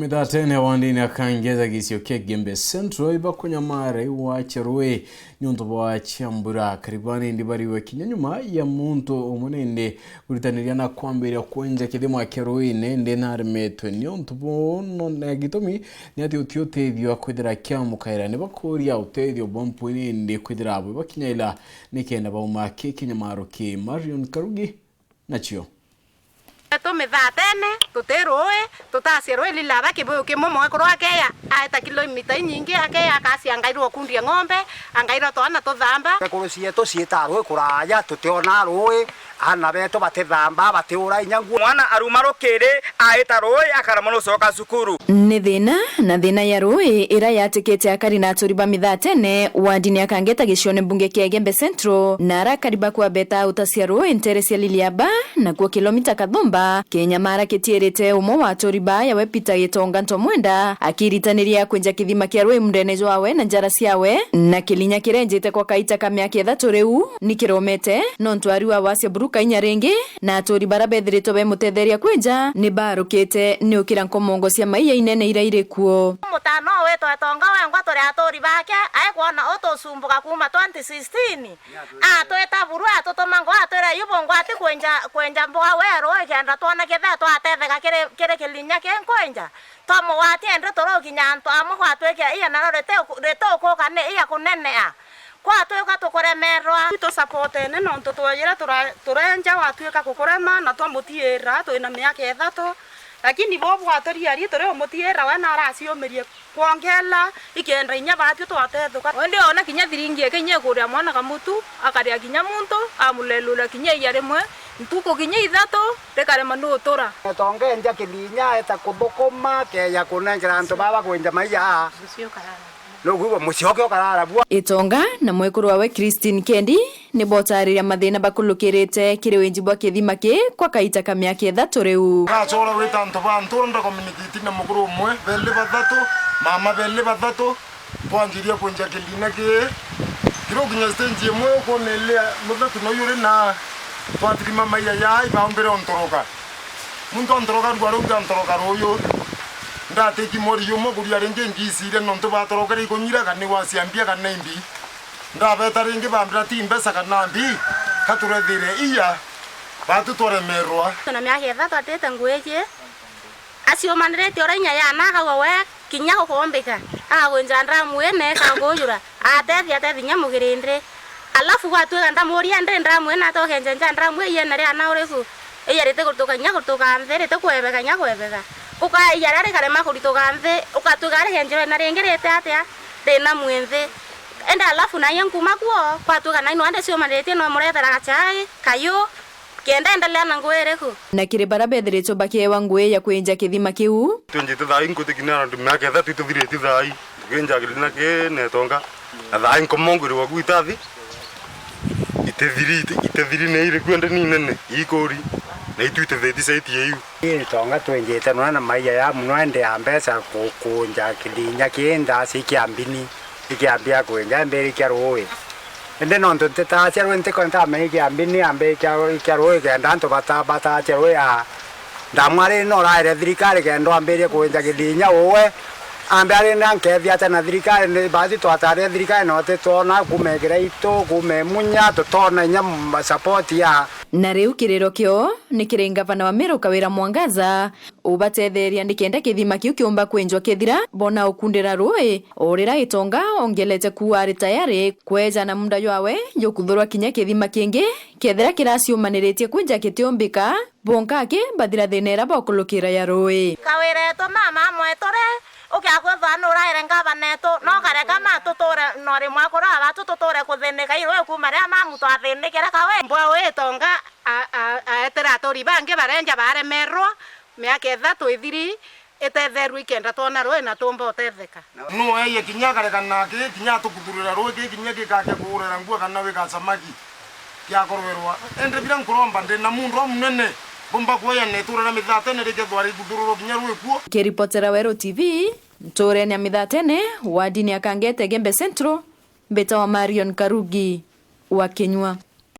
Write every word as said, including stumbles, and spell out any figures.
Mithatene wa ndini akangeza gicio kia Gembe Central ibakunyamara iwa cia rui niuntu bwa cia mbura. Karibani ndi bariwe kinya nyuma ya muntu umwe nindi kuritaniria na kwambiria kwenja kithima kia ruine ndi naremetwe niuntu bono, na gitumi ni ati uti utethio akwithira kiamukaira. Ni bakuria utethio bwa mpwi nindi kwithira bwe bakinyaila nikenda bauma ki kinyamaro ki. Marion Karugi nacio. Tumithatene, tuti rui, tutacia rui lilaba kibuyu kimwe mwekuru akeya, aeta kilomita inyingi akeya, akacia angairwa kundia ng'ombe, angairwa twana tuthamba. Ngekuru cietu ciita rui kuraya, tutiona rui, aana betu batithamba, batiura inya nguo. Mwana aruma rukiri, aita rui, akaremwa nucoka cukuru. Ni thina na thina ya rui ira yatikite akari na aturi ba Mithatene, wandini ya Kangeta gicione mbunge kia Igembe Central, na ara akari ba kwabeta uta cia rui ntere cia Liliaba, nakuo kilomita kathumba, kinyamara kitiirite umwe wa aturi baa yawe Peter Gitonga Ntomwenda, akiritaniria kwinja kithima kia rui mundene jwawe na njara ciawe, na kilinya kirenjite kwa kaita ka miaka ithatu riu, ni kiromete, nontu ari wa wacia buruka inya ringi, na aturi bara bethiritwe bemutetheria kwinja ni barukite ni ukira nkomongo cia maiya inene ira iri kuo. Mutano witwa Tonga wengwa turi aturi bake, aikwona utusumbuka kuuma twenty sixteen. Atwita buru, atutuma nguu, atwira, "Yu bungwati kwenja, kwenja mbuga weru, ikenda twona kethira twatetheka kiri, kiri kilinya ki nkwinja." Twamugwatia indi turukinya antu amwe, gwatwikira iya naro riti-, ritukuka ni iya kunenea. Gwatwika tukuremerwa. Tusapotene nontu twejire tura-, turenja, gwatwika kukurema na twamutiira twina miaka ithatu. Lakini bo bwaturiari turi umutiira, we naraciumirie kwongela, ikenda inya batwi twatethuka. Indi ona kinya thiringi eke inya ikuria mwana kamutu, akaria kinya muntu, amulelura kinya iya rimwe, ntuku kinya ithatu, rikarema nutura. Tongenja kilinya, eta kuthukuma, keya kunengera antu baba kwinja maiya. Nukwigua mucioke ukarara bua. Itonga na mwekuru wawe Christine Kendi ni botaariria mathina bakulukirite kiri winji bwa kithima ki kwa kaita ka miaka ithatu riu. Ngacora wita antu ba ntura, nda communicate na mukuru umwe, beli bathatu, mama beli bathatu, twanjirie kwinja kithima ki. Kirukinya stage imwe, ukwona ile muthatu na uyu uri na twatirima maiya ya ibaumbire ontoroka. Muntu ontoroka rua ruu, ontoroka ruyu. Ndatiki mweri jumwe kuria ringi ngiciria nontu batorokere ikunyira kana ni gwacia mbia kana imbi. Ndabeta ringi bambira ti mbeca kana mbi, ka turethire iya, batu twaremerwa. Tuna miaka ithatu atite ngui iji, aciumaniritie uria inya yana akauga we kinya gukumbika, agakwinja ndramu ii na ikakujura, atethia atethia inya mugirindiri. Alafu gwatwika ndamuria, "Ndi ndramu ii nata ukenjenja ndramu ii iene riana uriku?" Iya ritikurituka inya kurituka nthi, ritikwebeka inya kwebeka. Ukaiya ria rikarema kurituka nthi, ugatwika rikenjirwa na ringi rite atia, rina mwinthi. Indi alafu naye nkuma kuo, gwatwika nai nwandi ciumanitie no murethera gachai, kayu, kenda endelea na ngui iriku? Na kiri bara bethiritwe bakiewa ngui ya kwinja kithima kiu. Twinjite thaa ii nkuti kinya andu miaka ithatu ituthiriti thaa ii, tukinja kithima ki na itonga. Na thaa ii nkomongo iri gwaku itathi. Itethiri, ite-, itethiri ni iri kuo ndi ni nene, ikuri. Na itu itetheti saiti ya iu. Ii itonga twinjite nona na maiya ya muno ende ya mbeca ku-, kunja kilinya ki ndasi kia mbini. Ikiambia kwinja, ambiri kia ruui. Indi nontu ntitacia ruui, ntikwenda amenya ikiambi ni ambi kia, kia ruui kenda antu bata-, batacia ruui a. Ndamwari no raire thirikari kenda ambirie kwinja kilinya uwe. Ambe ari na nkethia atia na thirikari, ni bathi twatarire thirikari no titwona kuma ikira itu, kuma imunya, tutona inya m-, support ya. Na riu kiriro kio ni kiri ngavana wa Meru Kawira Mwangaza, ubatetheria nikenda kithima kiu kiumba kwinjwa kethira bona ukundira ruui, o rira Itonga ongelete kuuga ari tayari kweja na munda jwawe jukuthurwa kinya kithima kingi kethira kiraciumaniritie kwinja kitiumbika, bonka aki bathira thina ira bokulukira ya ruui. Kawiretu mama mweturi, ukiakwithwa nuraire ngavana etu, no kareka ma tuture no rimwe akuru abatu tuture kuthinika iruui kuma riria mamu twathinikire kawe. Mbwa wi Itonga a-, a-, aetera aturi bangi barenja baremerwa, miaka ithatu ithiri, itetherua ikenda twona ruui na tumba utetheka. Nueeye kinya akareka naki, kinya atukuthurira ruui ki, kinya gikakia kuurira ngua kana wika samaki, giakorwerwa. Indi biria nkuromba, ndi na mundu umunene, mbumba kueya na itura ria Mithatene rikethwa rikuthururwa kinya ruui kuo. Kiripotera Weru T V, nturene ya Mithatene, wardini ya Kangete, Gembe Central, mbitawa Marion Karugi wa Kinyua.